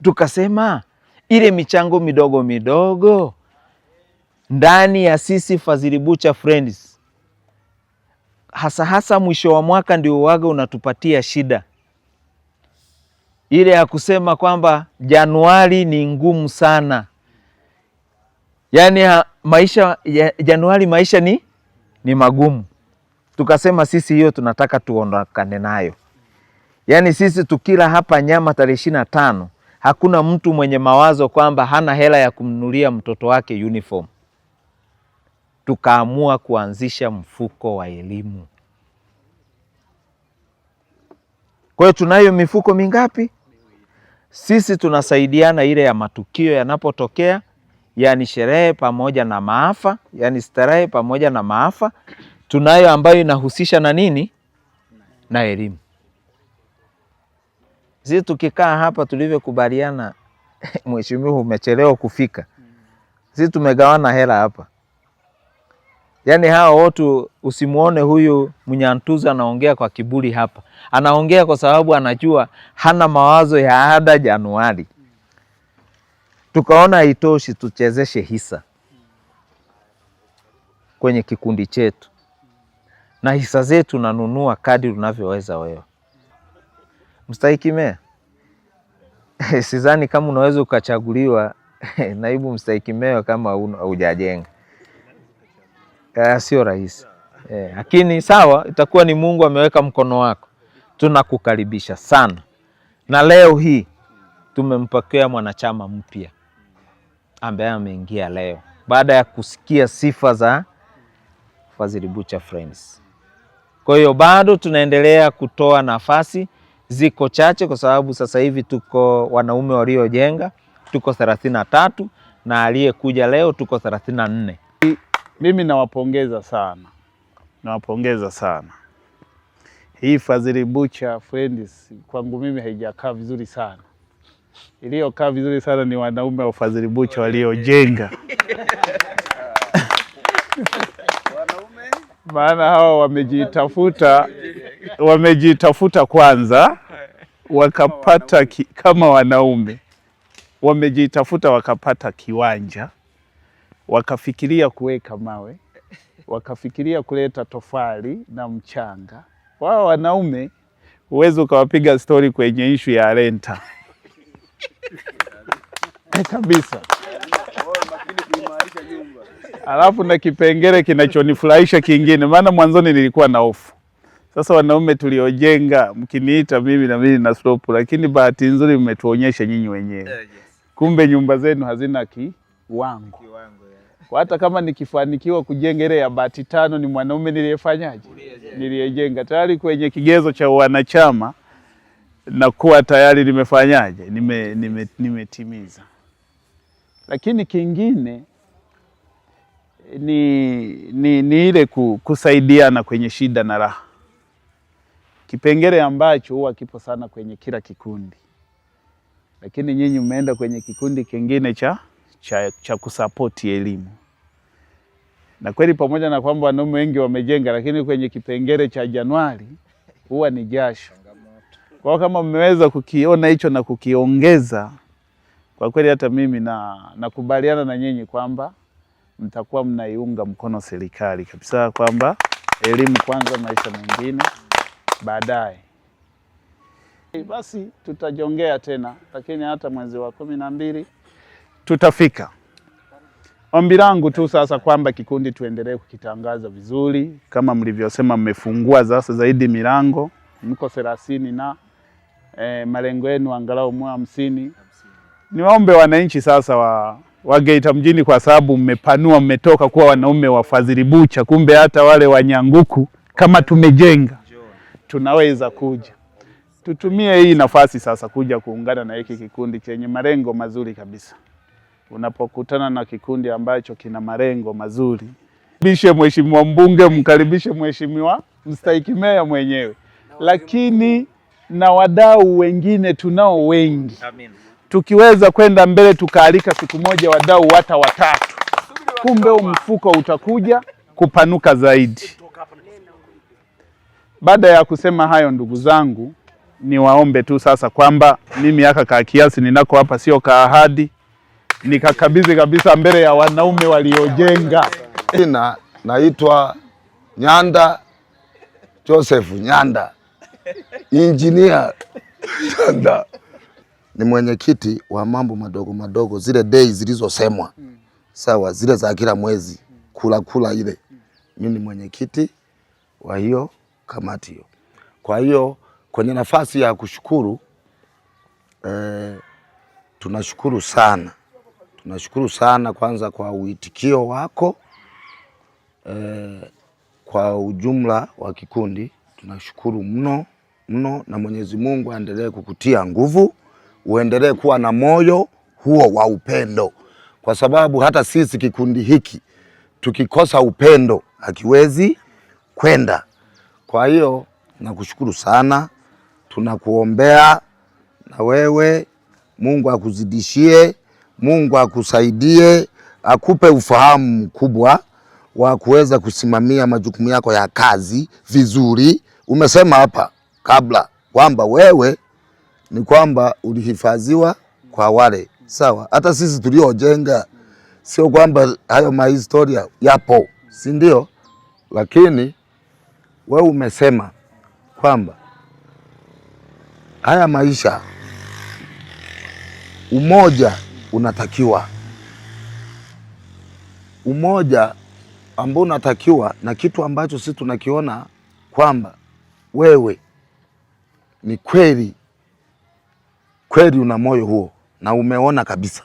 Tukasema ile michango midogo midogo ndani ya sisi Fazili Bucha Friends, hasa hasa mwisho wa mwaka ndio waga unatupatia shida ile ya kusema kwamba Januari ni ngumu sana, yaani maisha ya Januari maisha ni magumu. Tukasema sisi hiyo tunataka tuondokane nayo, yaani sisi tukila hapa nyama tarehe 25 hakuna mtu mwenye mawazo kwamba hana hela ya kumnunulia mtoto wake uniform. Tukaamua kuanzisha mfuko wa elimu. Kwa hiyo tunayo mifuko mingapi? Sisi tunasaidiana ile ya matukio yanapotokea, yani sherehe pamoja na maafa, yani starehe pamoja na maafa. Tunayo ambayo inahusisha na nini? Na elimu. Sisi tukikaa hapa tulivyokubaliana, mheshimiwa, umechelewa kufika. Sisi tumegawana hela hapa. Yaani hawa watu usimuone huyu Mnyantuzu anaongea kwa kiburi hapa, anaongea kwa sababu anajua hana mawazo ya ada Januari. Tukaona haitoshi, tuchezeshe hisa kwenye kikundi chetu, na hisa zetu nanunua kadri unavyoweza wewe. Mstahiki Meya, sidhani kama unaweza ukachaguliwa naibu mstahiki meya kama hujajenga. Sio rahisi, lakini sawa, itakuwa ni Mungu ameweka mkono wako. Tunakukaribisha sana, na leo hii tumempokea mwanachama mpya ambaye ameingia leo baada ya kusikia sifa za Fazili Bucha Friends. Kwa hiyo bado tunaendelea kutoa nafasi, ziko chache kwa sababu sasa hivi tuko wanaume waliojenga tuko 33 na aliyekuja leo tuko 34. Mimi nawapongeza sana, nawapongeza sana. Hii Fazili Bucha Friends kwangu mimi haijakaa vizuri sana. Iliyokaa vizuri sana ni wanaume wa Fazili Bucha waliojenga maana hawa wamejitafuta kwanza wakapata kama wanaume wamejitafuta wakapata kiwanja, wakafikiria kuweka mawe, wakafikiria kuleta tofali na mchanga. Wao wanaume huwezi ukawapiga stori kwenye ishu ya renta kabisa. Alafu na kipengele kinachonifurahisha kingine, maana mwanzoni nilikuwa na hofu. Sasa wanaume tuliojenga, mkiniita mimi na mimi na slope, lakini bahati nzuri mmetuonyesha nyinyi wenyewe, kumbe nyumba zenu hazina kiwango. Kwa hata kama nikifanikiwa kujenga ile ya bati 5, ni mwanaume niliyefanyaje, niliyejenga tayari kwenye kigezo cha wanachama na kuwa tayari nimefanyaje, nimetimiza. Lakini kingine ni ile kusaidiana kwenye shida na raha, kipengele ambacho huwa kipo sana kwenye kila kikundi, lakini nyinyi mmeenda kwenye kikundi kingine cha kusapoti elimu. Na kweli pamoja na kwamba wanaume wengi wamejenga, lakini kwenye kipengele cha Januari huwa ni jasho. Kwa kama mmeweza kukiona hicho na kukiongeza, kwa kweli hata mimi nakubaliana na nyinyi kwamba mtakuwa mnaiunga mkono serikali kabisa, kwamba elimu kwanza, maisha mengine baadaye. Basi tutajongea tena, lakini hata mwezi wa 12 tutafika. Ombi langu tu sasa kwamba kikundi tuendelee kukitangaza vizuri, kama mlivyosema, mmefungua sasa zaidi milango, mko 30 na malengo yenu angalau mwe 50. Niwaombe wananchi sasa wa Geita mjini, kwa sababu mmepanua, mmetoka kuwa wanaume wa Fazili Bucha, kumbe hata wale Wanyanguku kama tumejenga tunaweza kuja. Tutumie hii nafasi sasa kuja kuungana na hiki kikundi chenye malengo mazuri kabisa. Unapokutana na kikundi ambacho kina malengo mazuri, bishe mheshimiwa mbunge, mkaribishe mheshimiwa mstahiki meya mwenyewe, lakini na wadau wengine tunao wengi. Tukiweza kwenda mbele tukaalika siku moja wadau hata watatu, kumbe mfuko utakuja kupanuka zaidi. Baada ya kusema hayo, ndugu zangu, Niwaombe tu sasa kwamba mimi haka ka kiasi ninako hapa sio ka ahadi, nikakabidhi kabisa mbele ya wanaume waliojenga. Jina naitwa Nyanda Joseph Nyanda, Engineer Nyanda, ni mwenyekiti wa mambo madogo madogo, zile dei zilizosemwa sawa, zile za kila mwezi kula kula ile, mimi ni mwenyekiti wa hiyo kamati hiyo. Kwa hiyo kwenye nafasi ya kushukuru tunashukuru sana, tunashukuru sana kwanza kwa uitikio wako kwa ujumla wa kikundi tunashukuru mno mno, na Mwenyezi Mungu aendelee kukutia nguvu, uendelee kuwa na moyo huo wa upendo, kwa sababu hata sisi kikundi hiki tukikosa upendo hakiwezi kwenda. Kwa hiyo nakushukuru sana, tunakuombea na wewe Mungu akuzidishie, Mungu akusaidie, akupe ufahamu mkubwa wa kuweza kusimamia majukumu yako ya kazi vizuri. Umesema hapa kabla kwamba wewe ni kwamba ulihifadhiwa kwa wale sawa. Hata sisi tuliojenga, sio kwamba hayo mahistoria yapo, si ndio? Lakini wewe umesema kwamba haya maisha umoja unatakiwa, umoja ambao unatakiwa na kitu ambacho sisi tunakiona kwamba wewe ni kweli kweli una moyo huo na umeona kabisa.